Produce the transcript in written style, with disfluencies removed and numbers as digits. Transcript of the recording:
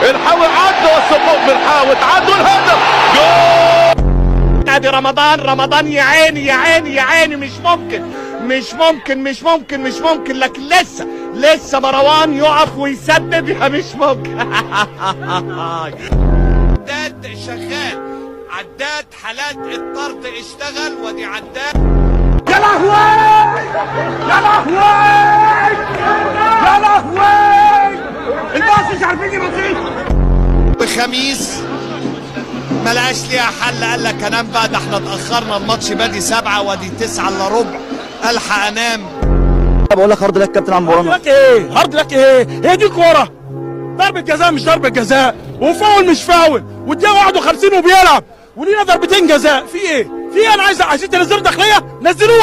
الحاوي عدى والسقوط من الحاوي، تعدوا الهدف جول. ادي رمضان، رمضان يا عيني يا عيني يا عيني، مش ممكن مش ممكن مش ممكن مش ممكن، لكن لسه لسه مروان يقف ويسدد، يا مش ممكن. عداد شغال، عداد حالات الطرد اشتغل، ودي عداد. يا لهوي يا لهوي يا لهوي، الباص مش عارفين يبصيه. بخميس ما لقاش ليها حل، قال لك انام بقى، ده احنا اتاخرنا، الماتش بادي 7 وادي 8:45، الحق انام. بقول لك hard luck كابتن عم hard luck ايه؟ hard luck ايه؟ هي دي كوره؟ ضربة جزاء مش ضربة جزاء، وفاول مش فاول، والدقيقة 51 وبيلعب، ولينا ضربتين جزاء، في ايه؟ في ايه؟ انا عايزين تنزلوا داخلية؟ نزلوها.